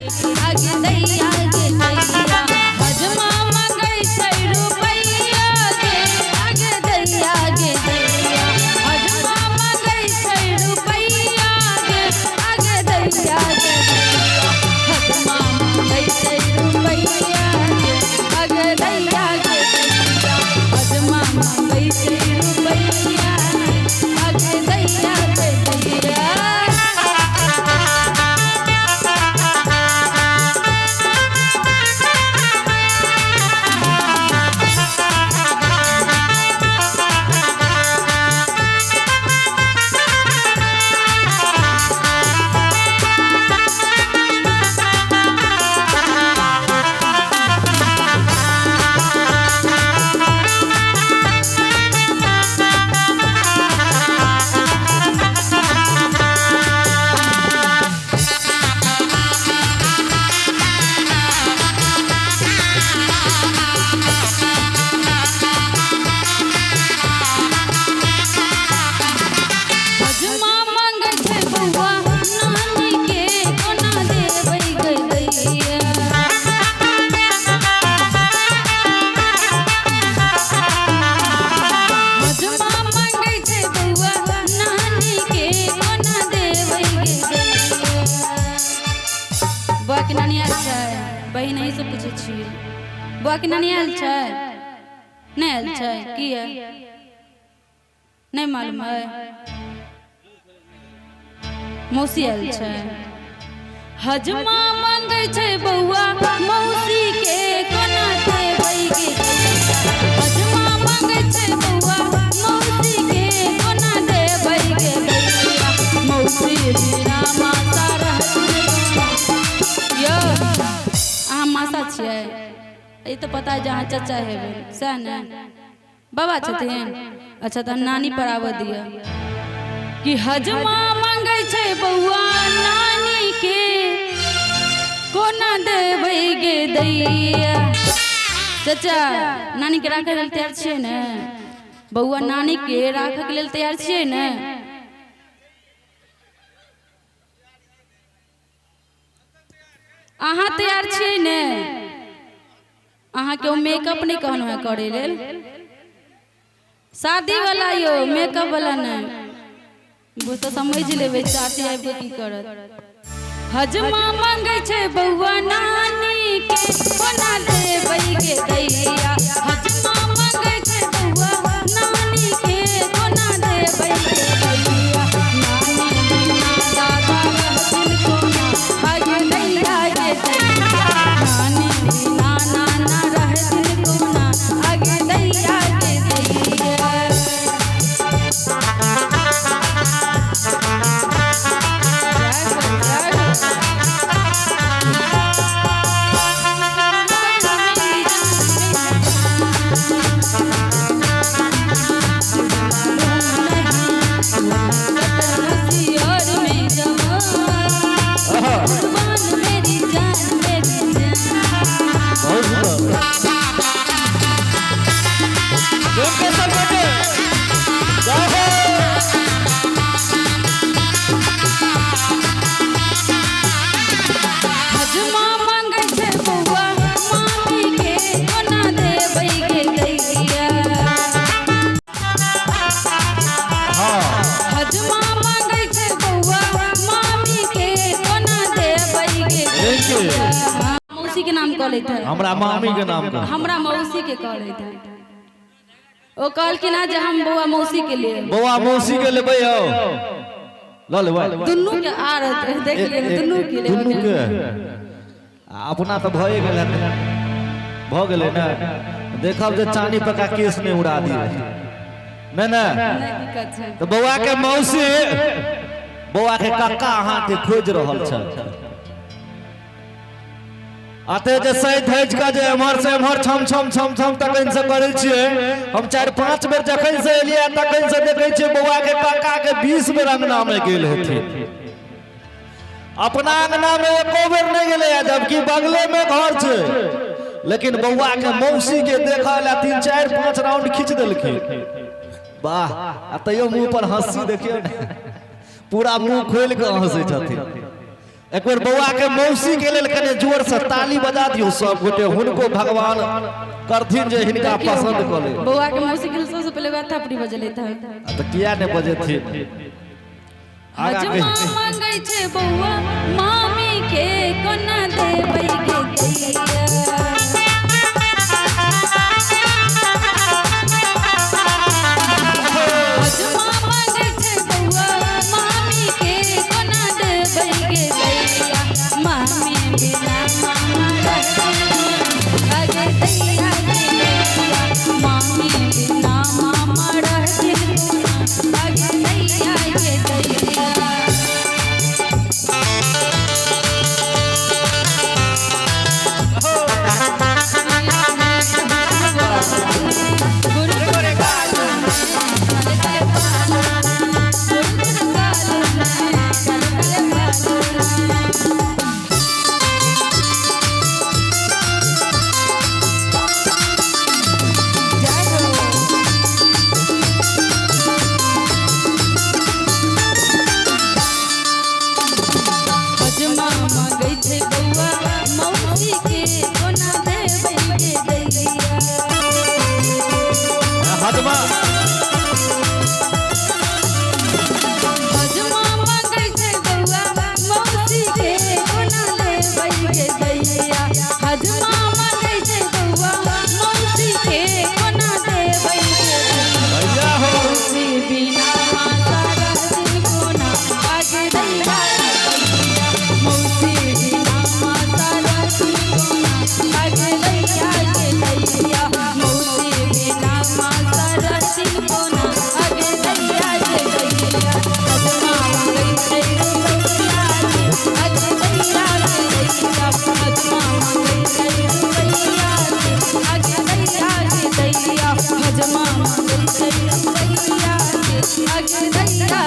आगे दैया गे दैया हजमा मंगै छै रुपैया गे आगे दैया गे दैया हजमा मंगै छै रुपैया गे आगे दैया गे दैया हजमा मंगै छै रुपैया गे आगे दैया गे दैया हजमा मंगै छै रुपैया आगे दैया गे दैया। हजमा मंगै छै बौआ नानी के कोना देबै गे दैया हजमा मंगै छै बौआ नानी के कोना देबै गे दैया। बौआ के नानी आयल छै? बहिन अहीं से पूछै छियै, बौआ के नानी आयल छै? नहि आयल छै? किया नहि मालूम है? मौसी आयल छै। हजमा मंगै छै बौआ मौसी के कोना देबै गे दैया हजमा मंगै छै बौआ मौसी के कोना देबै गे दैया मौसी बिना माता रहथिन यौ। अहाँ मासा छियै? ई तऽ पता जे अहाँ चचा हेबै, सएह ने? बाबा छथिन? अच्छा, तऽ नानी पर आबऽ दिअ कि हजमा मंगै छै बौआ नानी के कोना देबै गे दैया। चचा, नानी के राखै लेल तैयार छियै ने? बौआ, नानी के राखै के लेल तैयार छियै ने? अहाँ तैयार छियै ने? अहाँके ओ मेकअप नहि कहलहुँ हेँ करै लेल, शादी वाला यौ, मेकअप वाला नहि। वो तऽ समझ लेबै चाची आबि कऽ की करत। हजमा मंगै छै बौआ नानी के कोना देबै गे दैया हजमा मंगै छै बौआ नानी के कोना देबै गे दैया नानी बिना दादा रहथिन कोना आगे दैया गे दैया नानी बिना नाना रहथिन कोना आगे दैया गे दैया। जय हो, जय हो। मेरी जान मेरी जान। बहुत सुंदर। जोर के सब गोटे। जय हो। हजमा मंगै छै बौआ मामी के कोना देबै गे दैया हजमा मंगै छै बौआ मामी के कोना देबै गे रिंकी। दैया। मौसी के नाम कह लैत है। हमरा मामी के नाम कह। हमरा मौसी के कह लैत है। ओ कहलखिन हँ जे हम बौआ मौसी के लिए। बौआ मौसी के लेबै हौ, लऽ लेबै। दुनू के आर देख लियौ, दुनू के लेबै। दुनू के। आ अपना तऽ भए गेल हेतै, भऽ गेलै ने? देखब जे चानी पका केस नहि उड़ा दिए नहि ने। नहि दिक्कत छै। तऽ बौआ के मौसी, बौआ के कक्का अहाँके खोजि रहल छथि। अते जे सहि धजि कऽ जे एम्हर से एम्हर छम छम छम छम तखन से करै छियै। हम 4-5 बेर जखन से एलियै तखन से देखै छियै बौआ के कक्का के 20 बेर अंगना मे गेल हेथिन, अपना अंगना मे एको बेर नहि गेलै, जबकि बगले मे घर छै। लेकिन बौआ के मौसी के देखऽ लए 3 4 5 राउंड खींच देलखिन। वाह, आ तैयो मुंह पर हंसी देखियौ ने, पूरा मुंह खोलि कऽ हंसै छथिन। एक बेर बौआ के मौसी के लेल कने जोर से ताली बजा दियौ सब गोटे, हुनको भगवान करथिन जे हिनका पसंद कऽ ले। बौआ के मौसी के सबसे पहले वह थपड़ी बजले था। आ तऽ किया नहि बजेथिन? आगाँ हजमा कहि। मांगै छै बौआ मामी के कोना देबै गे दैया। हजमा मांगै छै बौआ मामी के कोना देबै गे दैया। मामी बिना मामा रहतै आगे दैया गे दैया। मामी बिना मामा रहतै आगे दैया गे दैया। गुरु गुरु काल गुरु काल। जय हो। हजमा मांगै छै बौआ मौसी के कोना देबै गे दैया। हजमा हजमा मांगै छै बौआ मौसी के कोना देबै गे दैया। हजमा मांगै छै बौआ मौसी के कोना देबै गे दैया। भैया हो। मौसी बिना माता रहथिन कोना आगे दैया गे दैया। मौसी बिना माता रहथिन कोना आगे दैया गे दैया। मौसी बिना माता रहथिन कोना आगे दैया गे दैया। हजमा मांगै छै रुपैया गे आगे दैया गे दैया। हजमा मांगै छै रुपैया गे आगे दैया गे दैया। हजमा मांगै छै रुपैया गे आगे दैया।